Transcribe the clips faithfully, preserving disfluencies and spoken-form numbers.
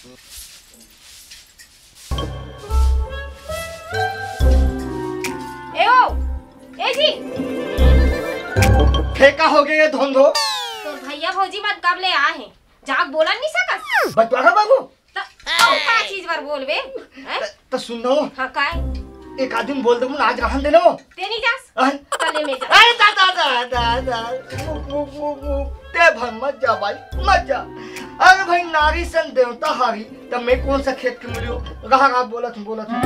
ए ओ, ए जी। फेंका हो गए ये धोंधो। तोर भैया भौजी मन कब ले आए हैं, जाग बोलन नहीं सकस। बंटवारा बाबू। त अउ का चीज बर बोलबे? हैं? त, त सुन नो। हाँ, काय? एक आदमी बोल दे, आज रहन दे नो। ते नहीं जास? हैं? तले में जा। अरे दा, दा, दा, दा, दा। मुक, मुक, मुक, मुक। ते भाई मत जा भाई, मत जा। अरे भाई, नारी सन देवता हारी, त मैं कौन सा खेत के मुलियो? रहा, रहा, बोलत हूँ, बोलत हूँ।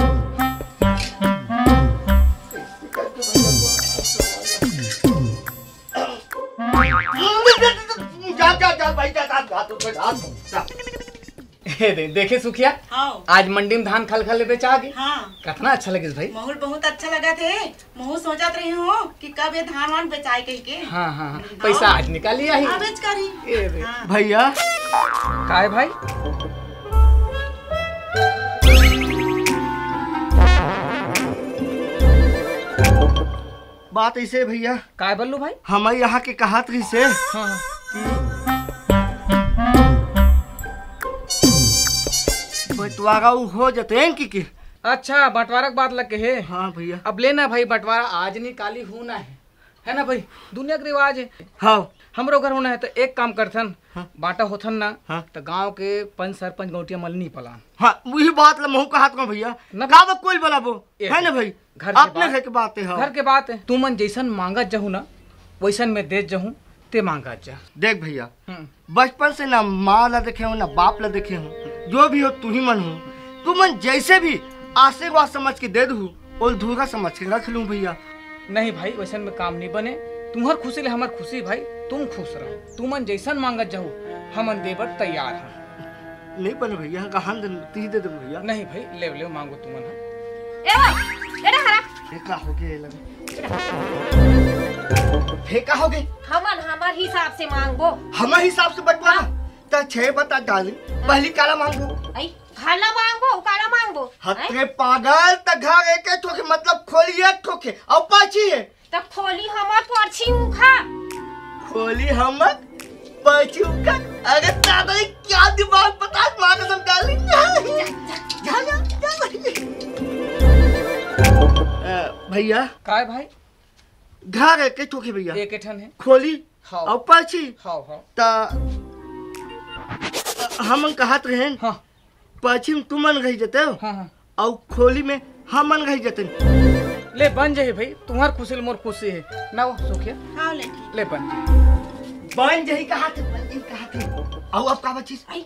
जा, जा, जा, भाई, जा, जा, जा, तू जा, जा। ए दे, देखे सुखिया, हाँ। आज मंडी में धान खल खल बेचा गे। हाँ। कितना अच्छा लगिस भाई। महूल बहुत अच्छा लगा थे। महूँ सोचत रही हूँ कि कब ये धान वान बेचाए कह के। हाँ, हाँ, हाँ। हाँ। पैसा आज निकाली आही। आवेज करी। ए दे। हाँ। भैया। काय भाई? बात ऐसे है भैया। काय बल्लू भाई? हमारे यहाँ के कहात रही से हाँ, हाँ। बंटवारा उ हो जतेन की, की। अच्छा, बंटवारा के बात लग के है। हाँ भैया। अब लेना भाई, बंटवारा आज नहीं काली होना है, है ना भाई? दुनिया के रिवाज है। हाँ। हमरो घर होना है तो एक काम करथन, हाँ। बांटा होथन ना, हाँ। तो गांव के पंच सरपंच गौटिया मल नहीं पलान। हाँ, वही बात ला महू कहात रहा भैया। ना का बा कोई बलाबो, ए है ना भाई? घर के अपने बात, घर के बात है, हाँ। घर के बात है। तुमन जैसन मांगत जहू ना, वैसन मैं देत जहूँ, ते मांगत जा। देख भैया, हम्म। बचपन से ना माँ ला देखे हूँ, ना बाप ला देखे हूँ, जो भी हो तू ही मन हो। तुमन जैसे भी आशीर्वाद समझ के दे दू, ओल धूरा समझ के रख लूँ भैया। नहीं भाई, वैसन में काम नहीं बने। तुम्हर खुशी ले हमर खुशी भाई, तुम खुश रहो। तुमन जैसन मांगत जहू, हमन दे बर तैयार हन। नहीं बने भैया, कहाँ दे, ती दे दे भैया। नहीं भाई, ले ले मांगो तुमन ह। ए वो, ए रे हरा। ये का हो गया ये लगे? फेंका हो गई। हमन हमर हिसाब से मांगबो। हमर हिसाब से बंटवारा? हाँ। त छे बता डाली, पहली काला मांगबो। आई, घाला मांगबो, काला मांगबो। हतरे पागल, त घर एक ठो के मतलब खोली एक ठो के, अउ पाछी है। त खोली हमर परछी उखा। खोली हमर परछी उखा। अरे दादा, ये क्या दिमाग पता है, माँ कसम डाली। जा, जा, जा, जा। अ, भैया। काय भाई? घर एक ठो के भैया। एक ठन है। खोली हाँ। अउ परछी। हाँ, हाँ। त हमन कहत रहेन। हाँ। परछी में तुमन रही जते हो, हाँ, हाँ। अउ खोली में हमन रही जते। ले बन जाही भाई, तुम्हार खुशी ले मोर खुशी है ना वो सुखिया। हाँ, ले ठीक। ले बन जाही। बन जाही कहा थे, बन जाही कहा थे। अउ अब का बचिस? आई,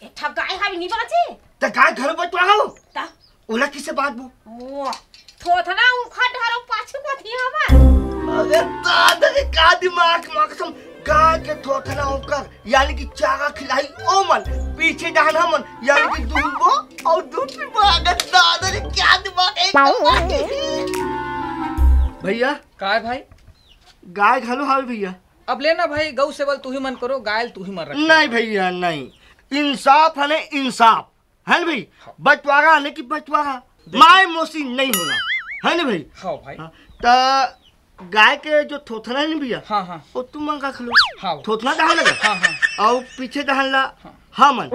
एक ठा गाय हावी नहीं बाचे? त गाय घर बटवा हो। त ओला किसे बात बो? ओ, थोथना उखट हरो पाछू कथी हमर। अरे दादा रे, का दिमाग मा कसम, गाय के थोथना ओकर, यानी कि चारा खिलाई ओमन, पीछे डहन हमन, यानी कि दूध बो अउ दूध पीबो। अरे दादा रे, क्या दिमाग है एकदम। भैया। काय भाई? गाय घलो हावे भैया। अब लेना भाई, गौ सेवल तू ही मन करो, गायल तू ही मन रखे। नहीं भैया, नहीं। इंसाफ है ना, इंसाफ। है ना भाई? हाँ। बंटवारा है ना कि बंटवारा। देखो। माय मोसी नहीं होना। है ना भाई? हाँ भाई। हाँ, त गाय के जो थोथना है ना भैया, हाँ, हाँ। वो तुमन रख लो। हाँ। थोथना डहन लगा। हाँ, हाँ। अउ पीछे डहन ला हाँ। हमन।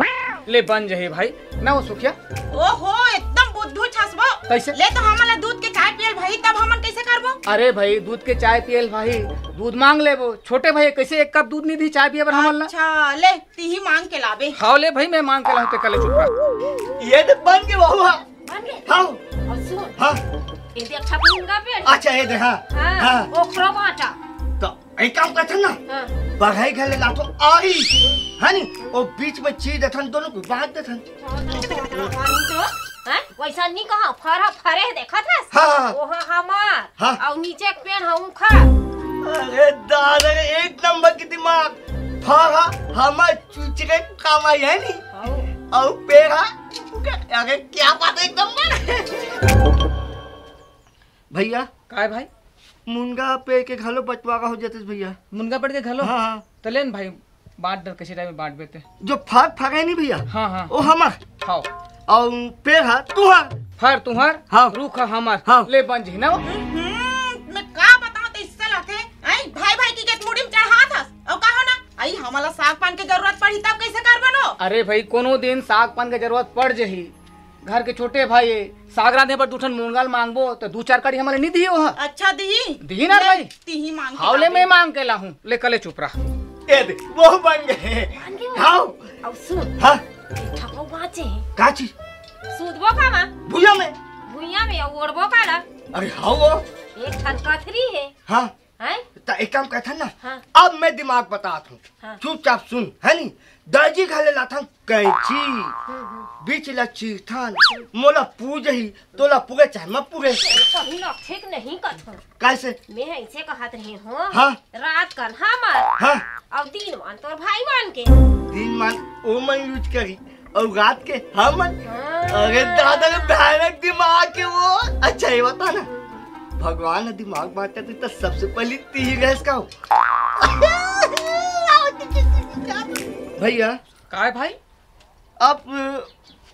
ले बन जाही भाई, ना वो सुखिया। ओहो, एकदम बुद्धू छसबो। कैसे? ले तो हमन ला दूध के चाय पियल भाई, तब हमन कैसे करबो? अरे भाई, दूध के चाय पियल भाई, दूध मांग लेबो। छोटे भाई कैसे एक कप दूध नहीं दी चाय पिए बर हमन ला? अच्छा, ले, तिही मांग के लाबे। हाव ले भाई, मैं मांग के लाहूं, ते कले चुप रह। ये तो बन के बहू हा। बन गे? हाँ। अउ सुन। हाँ। ये दे अच्छा मुनगा पेड़। अच्छा, ये दे, हाँ। हाँ, हाँ। ओखरो बांटा। तो एक काम करथन ना। हाँ। बढ़ई घर ले लाथन आरी, है नी? ओ बीच में चीर देथन, दोनों को बांट देथन। हाँ, तो, तो, तो, हैं? वैसा नहीं कहा, फरा, फरे देखत हस? हाँ, हाँ। ओहा हमार। हाँ। अउ नीचे के पेड़ हा उखा। अरे दादा रे, एक नंबर की दिमाग। फरा हमार चुचरे काम आई है नी? हाँ। अउ पेड़ हा, अरे क्या बात है, एक नंबर। भैया। काय भाई? मुनगा पेड़ के घलो बंटवारा हो जतिस भैया। मुनगा पेड़ के घलो? हाँ, हाँ। त लेन भाई, बांट डर, कैसे टाइम में बांट बेते। जो फर फरे नहीं भैया? हाँ, हाँ। ओ हमर। हाँ। अउ पेड़ हा तुहार। फर तुहार? हाँ। रुख हा हमर। हाँ। ले बन जही ना वो। हम्म, मैं का बताऊं, तो इससे लाथे। आई भाई भाई की के मुड़ी में चढ़ात हस। अउ का हो ना? आई हम मोला साग पान के जरूरत पड़ही तब कइसे करबो? अरे भाई, कोनो दिन साग पान के जरूरत पड़ जही, घर के छोटे भाई ए, साग रांधे बर दू ठन मुनगा ल मांगबो त दू चार कड़ी हमन ल नी दिही ओह। अच्छा दिही? दिही ना ले, भाई। तिही मांग के हाव ले, लाबे। मैं मांग के लाहूं। ले कले चुप रह। ए दे, वो बन गए। बन गए? हाव। अब सुन। हाँ। एक ठा अउ बाँचे हे। का चीज? सूतबो कामा? भुइया में। भुइया में अउ ओढ़बो काला? अरे हाव वो। एक ठन कथरी हे। हाँ। हैं? त एक काम करथन ना, हाँ। अब मैं दिमाग बतात हूँ। हाँ। चुपचाप सुन, है नी? दर्जी घर ले लाथन कैंची, हम्म, हम्म। बीच ला चीरथन, मोला पूजही, तोला पूरे चाहे मत पूरे। कहीं ना ठीक नहीं कथन। कैसे? मैं ऐसे कहत रही हूँ, हाँ। रात कन हमर, हाँ। अउ दिन मान तोर भाई मान के। दिन मान ओ मन यूज करी, अउ रात के हमन। हाँ। अरे दादा रे, भयानक दिमाग हे वो। अच्छा, ये बता ना, भगवान ह दिमाग बांटे त सबसे पहली तिही रहेस का? भैया। काय भाई? अब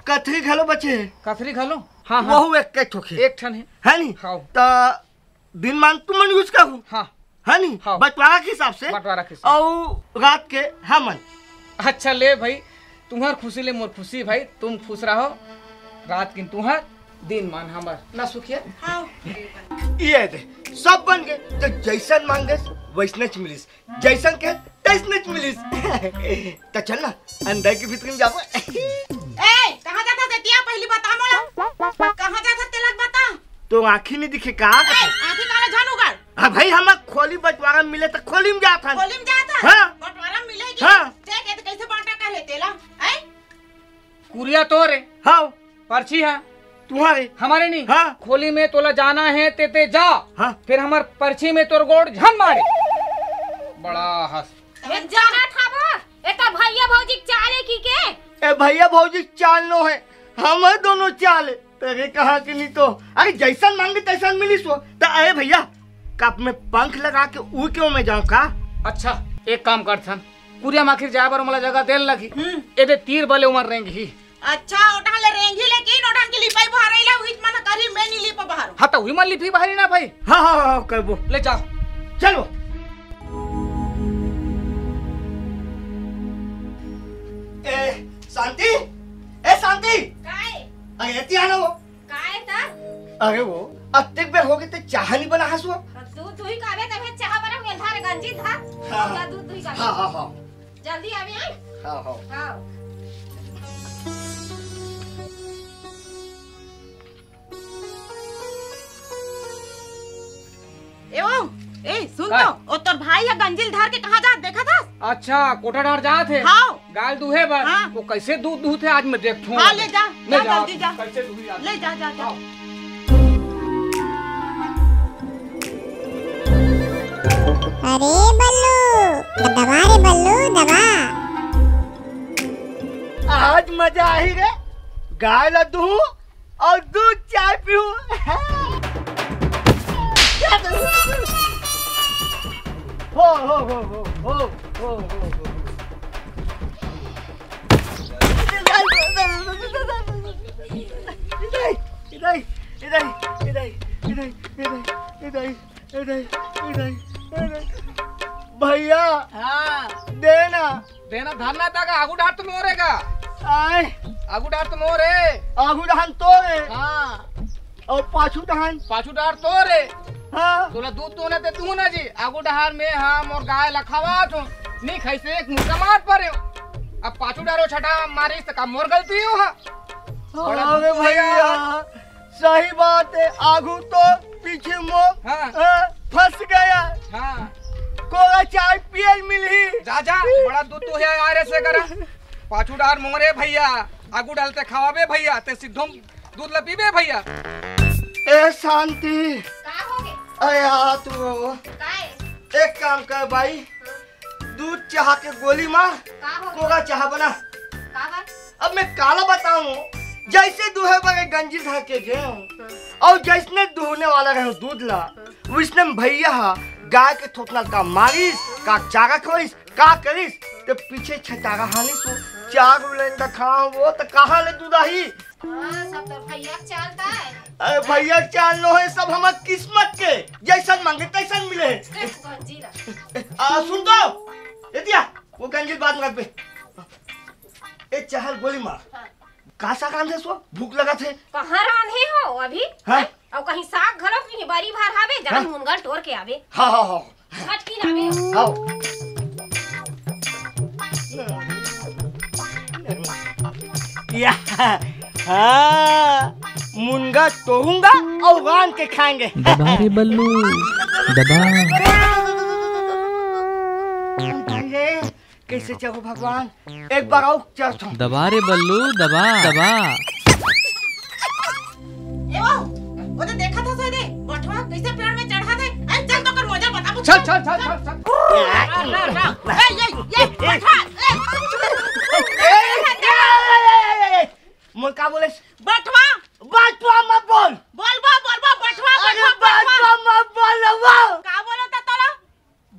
कथरी घलो बचे हे। कथरी घलो? हाँ, हाँ। वहू एक के ठोके। एक ठन हे। है नी? हाँ। त दिन मान तुमन यूज करू। हाँ। है नी? हाँ। बंटवारा के हिसाब से। बंटवारा के हिसाब से। अउ रात के हमन। अच्छा ले भाई, तुम्हार खुशी ले मोर खुशी भाई, तुम खुश रहो। रात किन तुम्हार, दिन मान हमर। ना सुखिया? हाँ। ये दे, सब बन गए। त जैसन मांगेस, वैसनेच मिलिस। जैसन के, तैसनेच मिलिस। त चल ना, अंदर के भीतर में जाबो। ए, कहाँ जाथस एतिया? पहली बता मोला। कहाँ जाथस तेला बता। तो आँखी नहीं दिखे का? ए, आँखी काला झन उगाड़। हाँ भाई, हमर खोली बंटवारा मिले त खोली में जाथन। खोली में जाथन? हाँ। बंटवारा मिलेगी? हाँ। देख, ए त कैसे बांटा करे तेला? हैं? कुरिया तोरे। हाँ। पर्ची हे। तुम्हारे। हमारे नहीं। हाँ। खोली में तोला जाना हे, ते, ते जा। हाँ। फिर हमर पर्ची में तोर गोड़ झन मारे। बड़ा हंस। ए जाना था वो, ए तो भैया भौजी के चाल हे की के? ए भैया भौजी के चाल नो हे, हमर दोनों चाल हे। तेरे कहा कि नहीं तो, अरे जैसन मांगे तैसन मिलिस वो। त अरे भैया, कब मैं पंख लगा के उड़ के मैं जाऊं का? अच्छा, एक काम करथन, कुरिया म आखिर जाए बर मोला जगह देल लगही। हम्म। ए दे तीर बले उमर रेंगही। अच्छा, ओटहा ले रेंगही, लेकिन ओटहा के लिपाई बहारई ला उहिच मन करी, मैं नी लिपा बहारो। हाँ, त उही मन लिपही बहारी ना भाई। हाँ, हाँ, हाँ, हाँ, करबो। ले जाओ। चलो। ए, शांति, ए, शांति। काय? अरे, एती आना वो। काय त? अरे वो, अतेक बेर होगे ते चाह नी बना हस वो। दूध दुही काबे तभे चाह बना, अंधार गंजी था। हाँ। जा दूध दुही काबे। हाँ, हाँ, हाँ। जल्दी आवे, हैं? हाँ, हाँ। हाँ। ए ओ, ए, सुन का? तो, ओ तोर भाई ह गंजी ल धर के कहाँ जात देखत हस? अच्छा, कोठा डार जात हे। हाँ। गाय ल दूहे बर। हाँ। वो कैसे दूध दूहथे आज मैं देखथूं। हाँ, ले जा, ले जा, जा। जल्दी जा। कैसे दूही आज? ले जा, जा, जा। हाँ। अरे बल्लू, दबा रे बल्लू, दबा। आज मजा आही रे, गाय ल दूहूं अउ दूध चाय पीहूं। हो, हो, हो। भैया, हाँ। दे ना। देना धरना तक आगू डार तो मोरे का। आए। आगू डार तो मोरे। आगू डहान तोरे। हाँ। अउ पाछू डहान? पाछू डार तोरे। हाँ। तोला दूध तो ना ते तू ना जी। आगू डहार में हाँ मोर गाय ला खवात हूँ। नी खाई से एक मुक्का मार परे हो। अब पाछू डारो छटा मारिस त का मोर गलती हो हा? बड़ा अरे दुख हुआ भैया। यार। सही बात है, आगू तो पीछे मुंह, हाँ। अ, फंस गया। हाँ। कोरा चाय पियल मिलही। जा, जा, बड़ा दूध तू है यार ऐसे करा। पाछू डार मोरे भैया, आगू डालते खवाबे भैया, ते सिद्धम दूध ला पीबे भैया। ए शांति। का हो गे? अरे आ तू। काय? एक काम कर भाई, दूध चाह के गोली मार, का हो? कोरा चाह बना। का बा? अब मैं काला बताऊं, जैसे दूहे बरे गंजी धर के गए हूँ, हाँ। और जैसने दूहने वाला रहे दूध ला, हाँ। वैसने में भैया हा गाय के थोथना का मारिस, का चारा खवाइस, का करिस, ते पीछे छटारा हानिस हो, चार उलन दखा वो, त कहाँ ले दूध आही? हाँ, सब तो भैया के चाल ता है। अरे भैया के चाल नो है, सब हमार किस्मत के, जैसन मांगे तैसन मिले। ए, गंजी ला। आ, सुन तो, ए दिया, वो गंजी बात मत पे। ए, चहल गोली मार। हाँ। का साग रांधे सो? भूख लगत हे। कहाँ रांधे हो अभी? हाँ? अउ कहीं साग घलो नहीं, बारी भार हावे, जा हाँ? मुनगा ल टोर के आवे। हाँ, हाँ, हाँ। झटकी लावे। आओ। या, हाँ, मुनगा तोड़ूंगा और रांध के खाएंगे। दबा रे बल्लू, दबा। कइसे चढ़ो भगवान, एक बार अउ चढ़थों। दबा रे बल्लू, दबा, दबा। ए वो, वो तो देखा था सोए दे, बठवा कैसे पेड़ में चढ़ा थे। ए, चल तो कर मजा बता। चल, चल, चल, चल, चल। रा, रा, रा। ए, ये, ये, बठवा, ए। ए, ए, ए, ए, ए, ए, मोर का बोले? बठवा। बठवा मत बोल। बोल बा, बोल बा, बठवा, अरे बठवा, बठवा। बठवा मत बोल वो। का बोलो था तोला?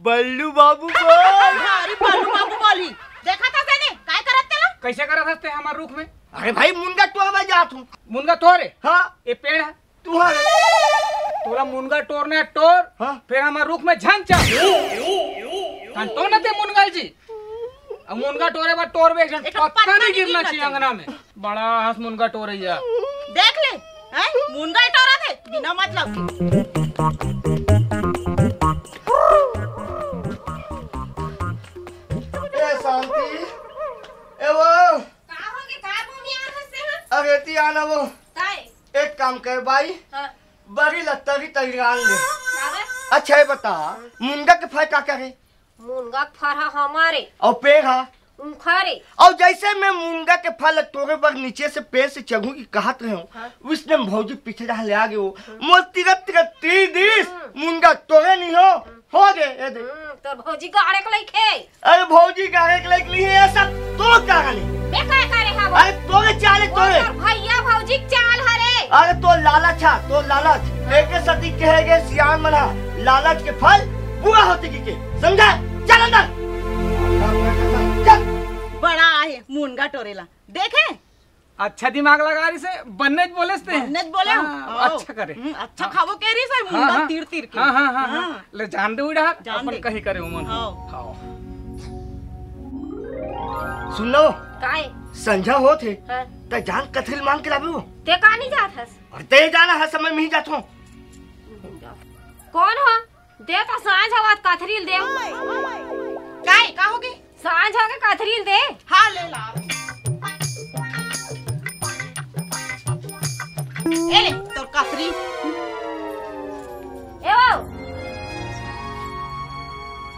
बल्लू बाबू बोल। अरे बल्लू बाबू बोली। देखा था तेने, काय करत तेला? कैसे करत हस ते हमार रुख में? अरे भाई, मुनगा टोरवा जात हूँ। मुनगा तोरे? हाँ। ये पेड़ है। तुम्हारे। तोला मुनगा टोरना है, टोर। हाँ। फिर हमार रुख में झन चढ़। तन तो न ते मुनगा जी। अब मुनगा टोरे बर टोरबे, एक झन एक पत्ता पत्ता नहीं नहीं गिरना गिरना चाहिए चाहिए। अंगना में। बड़ा हस मुनगा टोरैया। देख ले, हैं? मुनगा ही टोरा थे, बिना मतलब के। ए शांति, ए वो। का हो गे, का मुंह में आ हंसे हैं? अरे ती आना वो। काय? एक काम कर बाई, हाँ। बड़ी लत्तरी तैयार ले। का बे? अच्छा ये बता, मुनगा के फर का करे? मुनगा के फर हा हमारे। और पेड़ हा? उनखरे। और जैसे मैं मुनगा के फल तोड़े बर नीचे से पेड़ से चढ़ू की कहत रहे हो, हाँ। उसने भौजी पीछे रह ले आ गए हो। हम्म। मोर तीरथ तीरथ तीर दिस, हम्म। मुनगा तोड़े नहीं हो, हम्म। हो गए, ये दे। हम्म, तोर भौजी गाड़े के लइके। अरे भौजी गाड़े के लइके नहीं है, ऐसा तो क्या गाने? मैं काय करे हा वो? अरे तोरे चाले वो तोरे। तोर भैया भौजी के चाल हरे। अरे तो लालच हा, तो लालच। हाँ। एक सती कहे गए सियान मन हा, लालच के फल बुरा होथे कहिके, समझा? चल अंदर। चल। बड़ा आहे मुनगा टोरेला, देखे? अच्छा दिमाग लगा रही से, बन्ने च बोले से। बन्ने च बोले हो? हाँ, आओ। अच्छा करे। हम्म, अच्छा हाँ। खावो के रही से, हाँ, मुनगा हाँ। तीर तीर के। हाँ, हाँ, हाँ, हाँ। हाँ। ले जान दे उड़ा, जान अपन दे। कहीं करे उमन। हाँ। हाँ। सुन लो। काय? संझा होत हे। हाँ। त जान कथरी ल मांग के लाबे हो। ते का नहीं जात हस? अरे ते जाना है, समय में ही जात हो। कौन हो? दे तो सांझ हवत कथरी ल दे। काय, का होगे? सांझ होगे कथरी ल दे। हाँ, ले ला। ए ले, तोर कथरी। ए ओ।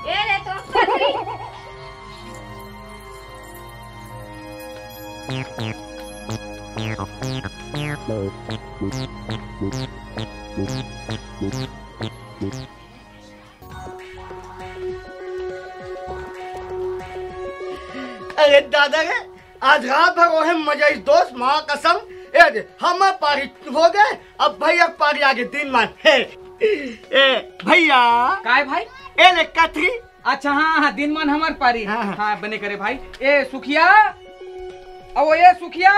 ए ले तोर कथरी। अरे दादा रे, आज रात भर ओहे मजा इस दोस्त, माँ कसम। ए दे, हमर पारी हो गए, अब भैया पारी आगे दिन मान। हे, ए, भैया। काय भाई? ए ले कथरी। अच्छा, हाँ, हाँ, दिन मान हमर पारी। हाँ, हाँ। हाँ, बने करे भाई। ए, सुखिया, अब ये सुखिया।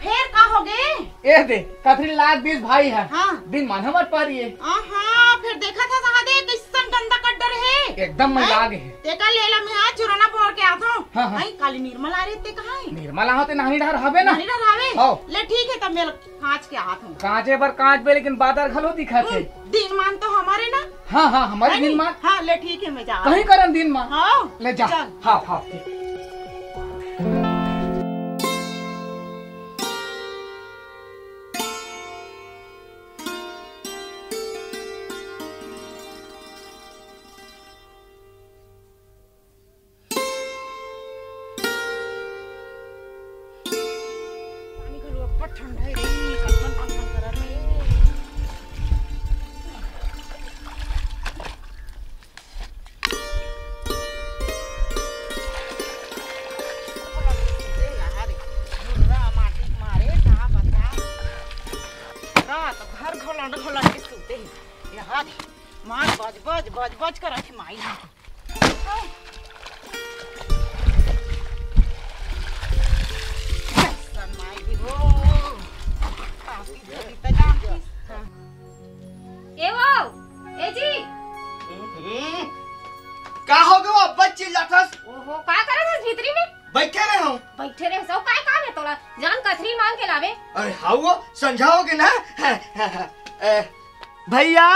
फेर का होगे? ए दे, कथरी लाग दिस भाई है। हाँ। दिन मान हमर पारी है। आहा, फेर देखा था कहाँ दे, कैसन गंदा कड्डर है। एकदम मैं हैं? लाग है। तेका लेला में आज चुराना बोर के आत हूँ। हाँ, हाँ। आई, काली निर्मल आ रही ते कहाँ है? निर्मल आते नानी डहर हवे ना। नानी डहर हवे? हाँ। ले ठीक है, तब मैं कांच के आत हूँ। कांचे बर कांच बे, लेकिन बादर घलो दिखत है। हम्म, दिन मान तो हमारे ना। हाँ, हाँ, हमारे है दिन नहीं? मान। हाँ, ले ठीक है, मैं जा कहीं रही हूँ। करन दिन मान। हाँ। ले जा। चल। हाँ, हाँ, ठीक। पानी घलो अब्बड़ ठंडा हे रे, कनकन कनकन करत हे। रात भर घोलंड घोलंड के सुते हे। यहाँ दे, मार बज बज बज बज करत हे माई हा। ए वो, ए जी। हम्म, का हो गयो अब्बा चिल्लाथस? अरे, सब काय काम हे तोला? जान कथरी मांग के लावे। अरे, हाउ वो, संझा होगे ना? ए, भैया।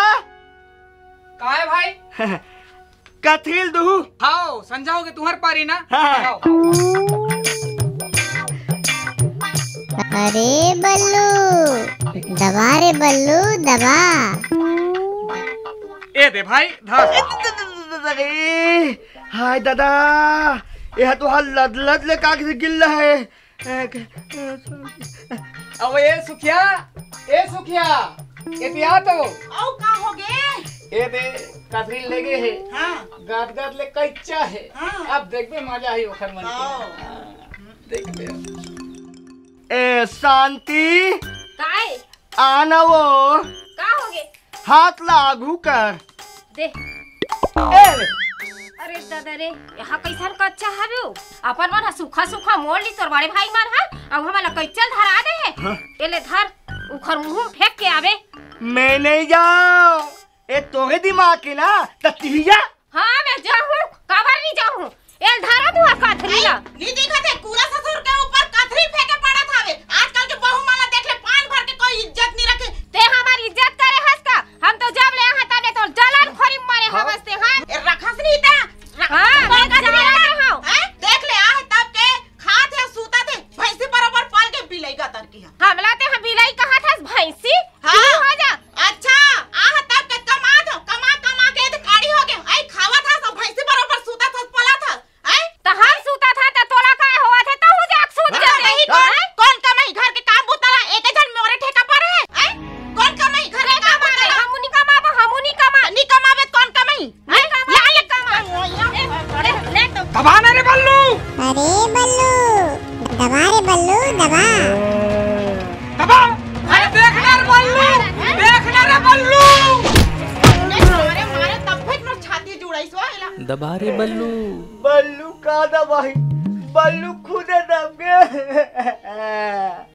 का हे भाई? कथरी ल दुहू। हाव, संझा होगे तुंहर पारी ना? हाँ। हाव। अरे बल्लू, दबा रे बल्लू, दबा। ए दे भाई, धर। अरे, हाय दादा, एहा तो हा लद लद ले कागज गिल्ला हे। अबे ए सुखिया, ए सुखिया, ए पिया तो। अउ का होगे? ए दे, कथरी लेगे हे। हाँ। गात गात ले कच्चा हे। हाँ। अब देखबे मजा ही ओखर मन के। हाँ। देखबे। ए शांति। काय? आना वो। का होगे? हाथ ला आघू कर। दे। ए रे। अरे दादा रे, एहा कइसन कच्चा हवे ओ? अपन मन ह सूखा सूखा मोड़ ली तोर बड़े भाई मन ह, अउ हमन ला कच्चा ल धरा दे हे। हाँ। ए ले धर, उखर मुंह म फेंक के आबे। मैं नहीं जाऊं, ए तोरे दिमाग के ना, त तिहिया। हाँ, मैं जाहूँ, काबर नहीं जाहूँ? एल धरा तू हा कथरी ला। नहीं दिखत हे, कूरा ससुर के ऊपर कथरी फेंके पड़त हवे। आजकल के बहू मन ला देख ले, पान भर के कोई इज्जत नहीं रखे। ते हमार इज्जत करे हस का? हम तो जब ले आए तब ले तोर जलन खोरी मारे हाँ। हवस ते, हाँ? ए, रखस नहीं ता, रख-, हाँ, कौन मैं कथरी जलन ला? हूँ। हैं? देख ले, आहे तब के खात हे, सूतत हे, भैंसी बरोबर पाल के बिलाई गतर की है। हमला ते हम बिलाई कहत हस, भैंसी? हाँ। तू हो जा। अच्छा, आह तब के कमात हो, कमा कमा के तो काड़ी होगे। आई खावत हस, भैंसी बरोबर सूतत हस, पलत हस। हैं? त हम सूतत हन, त तोला काय होवत हे? तहूँ जाके सूत हाँ, जाते। नहीं, कौन, हैं? कौन कमाही घर के काम बूता ला? एक झन मोरे ठेका पर हे, हैं? कौन कमाही घर के काम बूता ला? हमू नी कमाबो, हमू नी कमा। नी कमाबे त कौन कमाही? हैं? ला, ले कमा। ले, ले तो। दबा ना रे बल्लू। अरे बल्लू, दबा रे बल्लू, दबा। दबा। अरे देख ना रे बल्लू, देख ना रे बल्लू। मारे, मारे, तब फिर मोर छाती जुड़ाई सो आइला। दबा रे बल्लू। बल्लू का दबाही? बल्लू खुदे दब गे।